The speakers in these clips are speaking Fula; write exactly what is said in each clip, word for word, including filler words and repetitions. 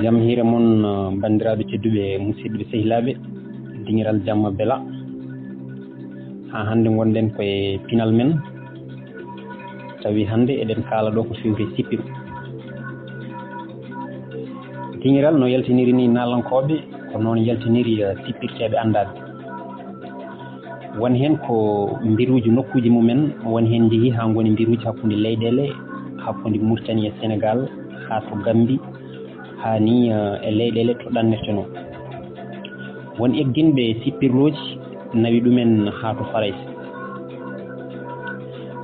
Jam hiire mon, uh, banndiraaɓe tedduɓe, musidɓe sehilaaɓe, dingiral jamma bela. Haa hannde ngonɗen koye pinal men. Tawi hannde eɗen kaala ɗo ko fewre sippiru. Dingiral no yaltiniri ni naalankooɓe, ko noon yaltiniri, uh, sippirteeɓe anndaaɓe. Won heen ko mbiruuji nokkuuji mumen, won heen njehii haa ngoni mbiruuji hakkunde leyɗeele, hakkunde Mauritanie e Sénégal, haa to Gambie, haa ni, eh, e leyɗeele to ɗannertenoo. Won eggin ɓe sippirlooji nawi ɗumen haa to Farayse.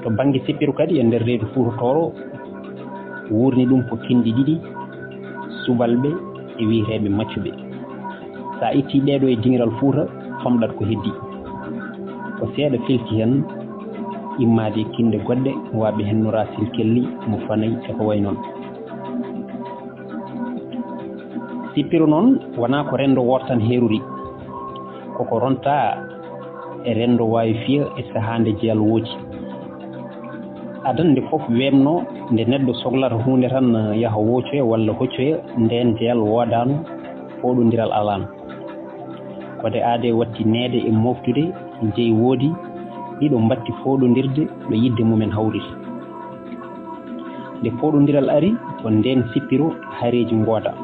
To bannge sippiru kadi e nder reedu Fuuta Tooro, wuurni ɗum ko kinɗi ɗiɗi, subalɓe e wiyeteeɓe maccuɓe. So a ittii ɓeeɗo e dingiral Fuuta, famɗat ko heddii. Ko seeɗa filti heen, immaade e kinɗe goɗɗe, waɓe heen no Racine Kelly, mo Fanay e ko wayi noon. Sippiru noon wonaa ko renndo wooto tan heerori, koko rontaa e renndo waawi fiya e sahaa nde jeyal woodi. Adannde fof weeɓnoo nde neɗɗo soklata huunde tan yaha woocoya walla hoccoya, ndeen jeyal woodaano, fooɗondiral alaano. Ko nde aadee watti neede e mooftude, jeyi woodi, ɗiɗo mbatti fooɗondirde ɗo yiɗde mumen hawriri. Nde fooɗondiral ari, ko ndeen sippiro hareeji ngooda.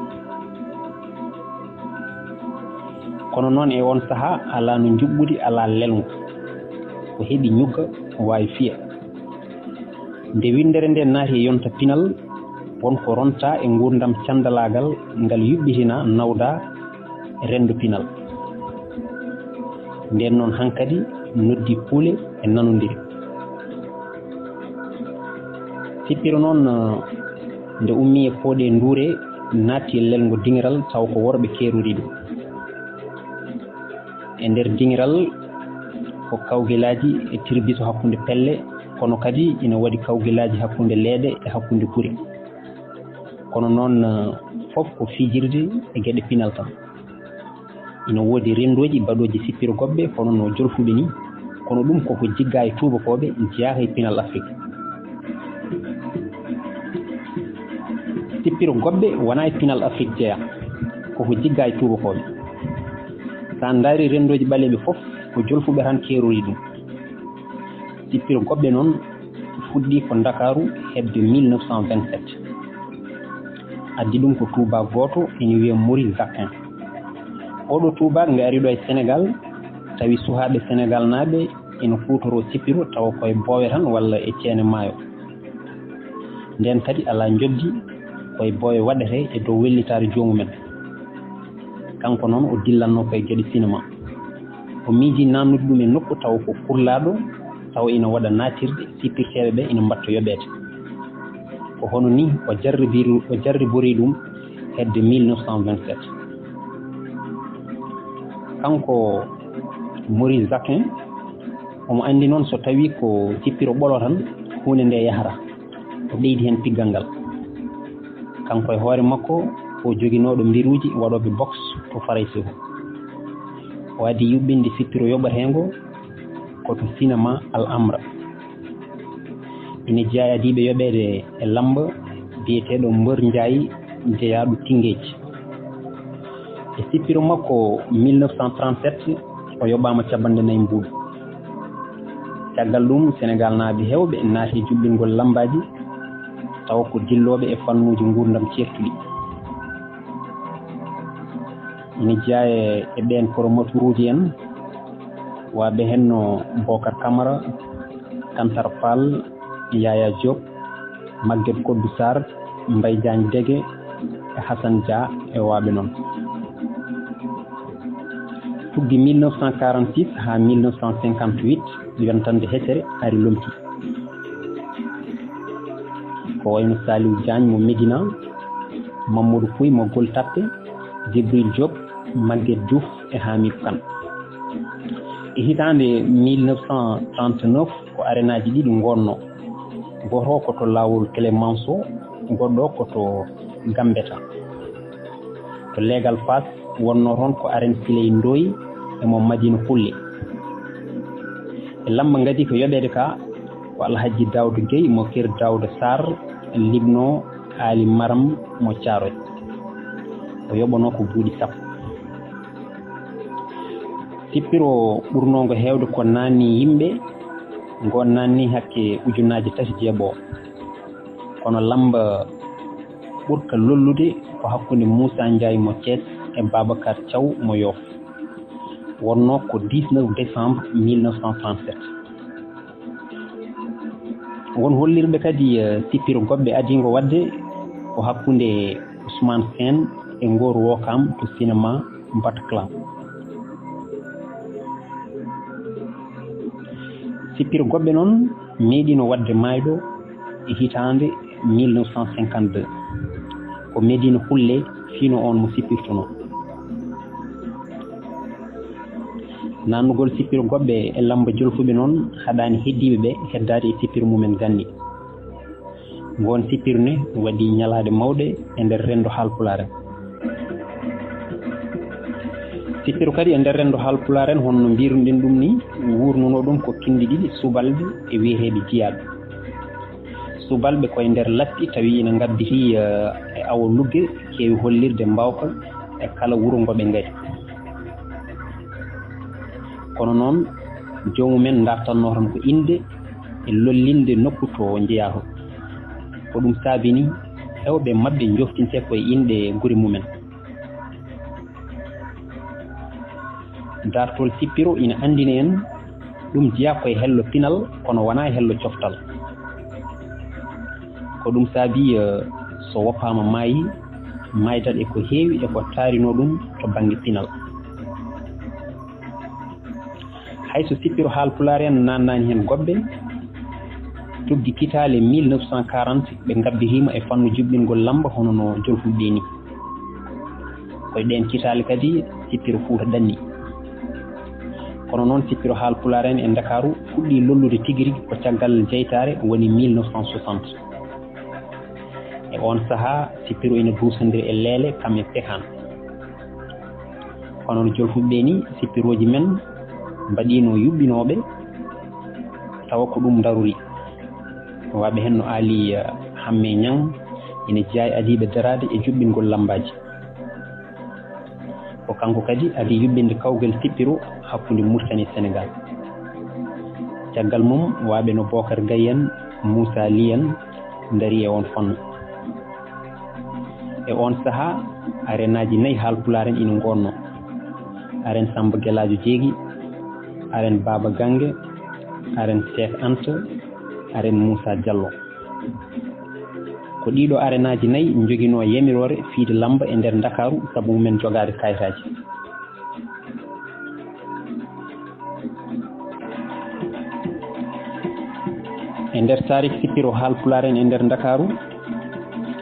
Kono noon e oon sahaa alaa no njuɓɓudi, alaa lelngo. Ko heɓi ñugga, waawi fiya. Nde winndere nde naati e yonta pinal, won ko rontaa e nguurndam canndalaagal ngal yuɓɓitinaa nawdaa renndo pinal. Ndeen noon hankadi noddi kuule e nanondire. Sippiro noon, eh, nde ummii e pooɗe nduure, naatti e lelngo dingiral taw ko worɓe keerori ɗum. E nder dingiral ko kawgelaaji e tirbiso hakkunde pelle, kono kadi ina waɗi kawgelaaji hakkunde leeɗe e hakkunde gure. Kono noon, eh, fof ko fijirde e geɗe pinal tan. Ina woodi renndooji baɗooji sippiro goɓɓe, kono no jolfuɓe ni, kono ɗum koko jiggaa e tuubakooɓe, jeyaaka e pinal Afrik. Sippiro goɓɓe wonaa e pinal Afrik jeyaa, koko jiggaa e tuubakooɓe. So a ndaari renndooji ɓaleeɓe fof, ko jolfuɓe tan keerori ɗum. Sippiro goɓɓe noon fuɗɗii ko Ndakaaru hedde mille neuf cent vingt-sept. Addi ɗum ko tuubaak gooto ina wiyee Maurice Jacquin. Oɗo tuubaak nde ari ɗo e Senegaal, tawi suhaaɓe Senegaalnaaɓe ina kuutoroo sippiro tawa koye boowe tan walla e ceene maayo. Ndeen kadi alaa njoɓdi, koye boowe waɗetee e dow wellitaare joomumen. Kanko noon o dillatnoo koye geɗe sinema. O miijii naamnude ɗum e nokku tawa ko kurlaaɗo, tawa ina waɗa naatirde, sippirteeɓe ɓe ina mbaɗta yoɓeede. Ko hono nii o jarribiri, o jarribori ɗum hedde mille neuf cent vingt-sept. Kanko Maurice Jacquin, omo anndi noon so tawii ko sippiro ɓolo tan, huunde nde yahata. O ɓeydi heen piggal ngal. Kanko e hoore makko, ko joginooɗo mbiruuji waɗooɓe boxe to Farayse ko. O addi yuɓɓinde sippiro yoɓateengo ko to sinema Al Amra. Ina jeyaa e adiiɓe yoɓeede e lamba biyeteeɗo Mbër Njaay jeyaaɗo Tingeej. E sippiro makko mille neuf cent trente-sept, o yoɓaama capanɗe nayi mbuuɗu. Caggal ɗum, Senegaalnaaɓe heewɓe naati e juɓɓingol lambaaji, tawa ko dillooɓe e fannuuji nguurndam ceertuɗi. Ina jeyaa e ɓeen promoteur uji en, waɓe heen no Bokar Kamara, Kantar Fall, Yaya Diop, Maguette Kodou Sarr, Mbaye Diagne Dege, e Hassan Dia e waɓe noon. Tuggi mille neuf cent quarante-six haa mille neuf cent cinquante-huit, yontande hesere ari lomti. Ko wayno Saliou Diagne mo Médina, Mamadou Pouy mo Gueule Tapée, Djibril Diop, Maguette Diouf e Hamidou Kane. E hitaande mille neuf cent trente-neuf ko areenaaji ɗiɗi ngonnoo. Gooto o ko to laawol Clémenceau, goɗɗo o ko to Gambetta. To leegal Faas wonnoo toon ko areen Siley Ndoye e mo Madina Kulle. E lamba ngadi ko yoɓeede ka ko Alhaji Daouda Gueye mo Kër Daouda Sarr, Libno Ali Maram mo Thiaroye. O yoɓanoo ko buuɗi sappo. Sippiro ɓurnoongo heewde ko naanni yimɓe, ngo naanni hakke ujunaaji tati jeeɓo. Kono lamba ɓurka lollude ko hakkunde Moussa Ndiaye mo Thiès e Babacar Thiaw mo Yoff. Wonnoo ko dix-neuf décembre mille neuf cent trente-sept. Won hollirɓe kadi, eh, sippiro goɓɓe adiingo waɗde ko hakkunde Ousmane Sène e Ngor Wokam to cinéma Bataclan. Sippiro goɓɓe noon meeɗino waɗde maayɗo e hitaande mille neuf cent cinquante-deux. Ko Medina Hulle fino on mo sippirtunoo. Naannugol sippiro goɓɓe e lamba jolfuɓe noon haɗaani heddiiɓe ɓe heddaade e sippiro mumen ganni. Ngoon sippiro ne waɗi ñalaaɗe mawɗe e nder renndo Haalpulaar en. Sippiro kadi e nder renndo Haalpulaar en, honno mbiiruɗen ɗum ni, wuurnunoo ɗum ko kinɗi ɗiɗi subalɓe e wiyeteeɓe jiyaaɓe. Subalɓe koye nder laɓɓi tawi ina ngabbitii, eh, e awo lugge, keewi hollirde mbaawka e kala wuro ngo ɓe ngari. Kono noon, joomumen ndartatnoo tan ko innde e lollinde nokku to njeyaa to. Ko ɗum saabini heewɓe maɓɓe njoftintee koye inɗe gure mumen. Daartol sippiro ina anndina en ɗum jeyaa koye hello pinal, kono wonaa hello coftal. Ko ɗum saabi, eh, so woppaama maayi, maaydal e ko heewi e ko taarinoo ɗum to bannge pinal. Hay so sippiro Haalpulaar en naannaani heen goɓɓe, tuggi kitaale mille neuf cent quarante ɓe ngabbiriima e fannu juɓɓingol lamba hono no jolfuɓe ni. Koye ɗeen kitaale kadi sippiro Fuuta ɗanni. Kono noon sippiro Haalpulaar en e Ndakaaru fuɗɗii lollude tigi rigi ko caggal jeytaare woni mille neuf cent soixante. E oon sahaa sippiro ina duusondiri e Leele kam e Pekaan. Kono no jolfuɓe ɓe ni, sippirooji men mbaɗiino yuɓɓinooɓe, tawa ko ɗum darori. Waɓe heen no Aali, eh, Hamme Ñaŋ ina jeyaa e adiiɓe daraade e juɓɓingol lambaaji. Ko kanko kadi adii yuɓɓinde kawgel sippiro hakkunde Mauritanie e Sénégal. Caggal mum, waɓe no Bokar Gaye en, Moussa Ly en ndarii e oon fannu. E oon sahaa, areenaaji nayi Haalpulaar en ina ngoodnoo. Areen Samba Gelaajo Jeegi, areen Baaba Gannge, areen Seek Anta, areen Muusaa Jallo. Ko ɗiiɗoo areenaaji nayi njoginoo yamiroore fiyde lamba e nder Ndakaaru, sabu mumen jogaade kayitaaji. E nder taariik sippiro Haalpulaar en e nder Ndakaaru,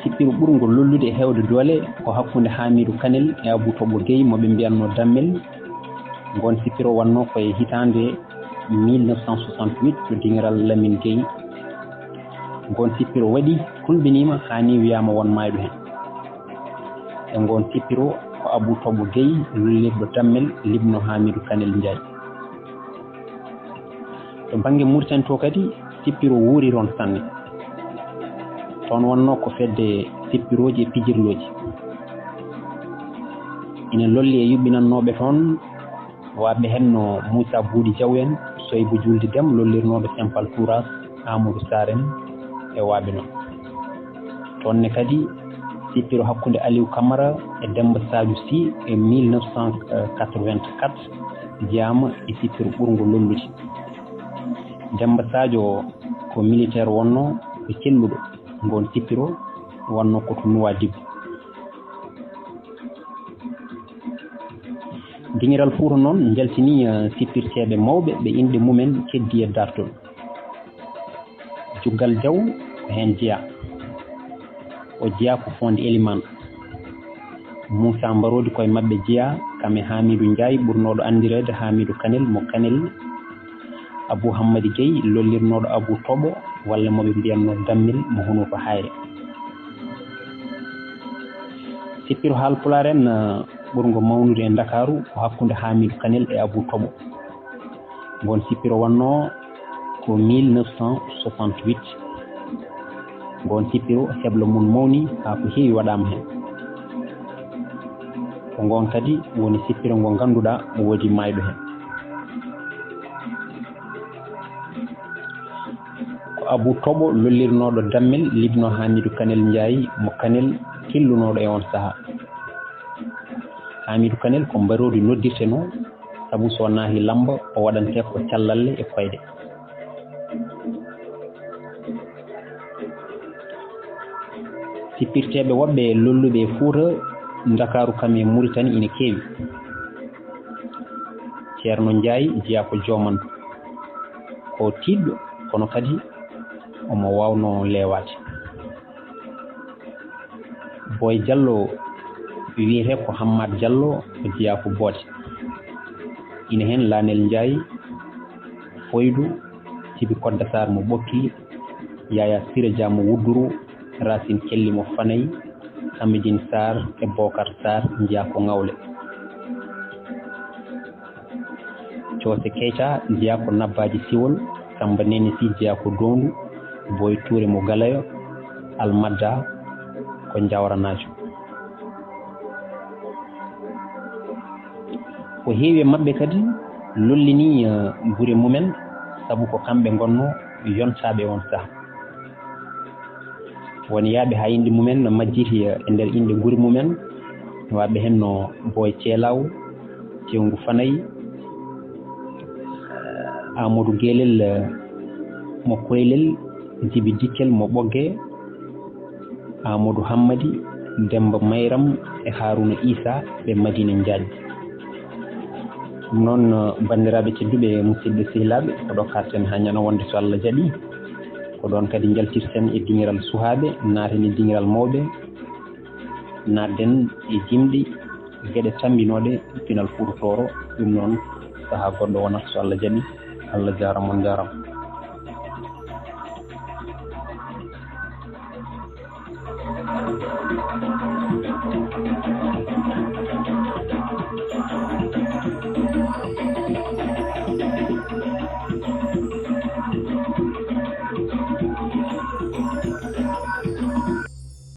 sippiro ɓurngo lollude e heewde doole ko hakkunde Haamiidu Kanel e Abuu Toɓo Gey mo ɓe mbiyatnoo Dammel. Ngoon sippiro wonnoo ko e hitaande mille neuf cent soixante-huit to diŋiral Lamin Gey. Ngoon sippiro waɗi, kulɓiniima, haa ni wiyaama won maayɗo heen. E ngoon sippiro ko Abuu Toɓo Gey, lullirɗo Dammel, liɓnoo Haamiidu Kanel Njaay. To bannge Muritani to kadi, sippiro wuuri toon sanne. Toon wonnoo ko fedde sippirooji e pijirlooji. Ina lolli e yuɓɓinannooɓe toon, waɓɓe heen no Muusaa Buuɗi Jaw en, Soybu Juulde Dem lollirnooɗo Sempal Tuuraas, Aamadu Saar en e waɓɓe noon. Toon ne kadi sippiro hakkunde Aliw Kamara e Demmba Saajo Sy e mille neuf cent quatre-vingt-quatre jeyaama e sippiro ɓurngo lollude. Demmba Saajo ko militeer wonnoo, ko celluɗo. Ngoon sippiro wonnoo ko to Nuwaadibu. Diŋiral Fuuta noon njaltinii, eh, sippirteeɓe mawɓe ɓe inɗe mumen keddii e daartol. Juggal Jaw ko heen jeyaa. O jeyaa ko Foonde Elimaan. Muusaa Mbaroodi koye maɓɓe jeyaa, kam e Haamiidu Njaay ɓurnooɗo anndireede Haamiidu Kanel mo Kanel. Abuu Hammadi Gey lollirnooɗo Abuu Toɓo walla mo ɓe mbiyatnoo Dammel mo Hunuko Hayre. Sippiro Haalpulaar en, eh, ɓurngo mawnude e Ndakaaru ko hakkunde Haamiidu Kanel e Abuu Toɓo. Ngoon sippiro wonnoo ko mille neuf cent soixante-huit. Ngoon sippiro heblo mum mawni haa ko heewi waɗaama heen. Ko ngoon kadi woni sippiro ngo ngannduɗaa woodi maayɗo heen. Ko Abu Toɓo lollirnooɗo Dammel, liɓnoo Haamiidu Kanel Njaay mo Kanel killunooɗo e oon sahaa. Haamiidu Kanel ko mbaroodu noddirtenoo, sabu so naahi lammba, o waɗantee ko callalle e koyɗe. Sippirteeɓe woɓɓe lolluɓe e Fuuta, Ndakaaru kam e Muritani ina keewi. Ceerno Njaay jeyaa ko joomanto, ko tiiɗɗo, kono kadi omo waawnoo leewaade. Boy Jallo wiyetee ko Hammaat Jallo, o jeyaa ko Boote. Ina heen Laanel Njaay, Foydu, Sibi Kodda Saar mo Ɓokki, Yaya Sira Dia mo Wudduru, Racine Kelli mo Fanay, Amidine Sarr e Bokar Sarr njeyaa ko Ŋawle. Coose Keyta jeyaa ko Nabbaaji Siwol, Samba Nene Sy jeyaa ko Doondu, Boy Touré mo Galayo, Almadda ko Jawranaajo. Ko heewi e maɓɓe kadi lollinii, eh, gure mumen, sabu ko kamɓe ngonnoo yontaaɓe oon sahaa. Won yahɓe haa inɗe mumen majjiti e nder inɗe gure mumen, waɓɓe heen no Boy Ceelaw, Cewngu Fanay, Amadou Gelel, eh, mo Koylel, Jibi Dikkel mo Ɓogge, Amadou Hammadi, Demba Mayram e Haruna Isa ɓe Madina Njaaj. Ɗum noon, banndiraaɓe tedduɓe, musidɓe sehilaaɓe, ko ɗo kaaɗten haa ñande wonde so Allah jaɓi. Ko ɗoon kadi njaltirten e diŋiral suhaaɓe, naaten e diŋiral mawɓe, naatden e jimɗi, geɗe tammbinooɗe pinal Fuuta Tooro. Ɗum noon, sahaa goɗɗo wonat so Allah jaɓi. Allah jaaraama, on njaaraama.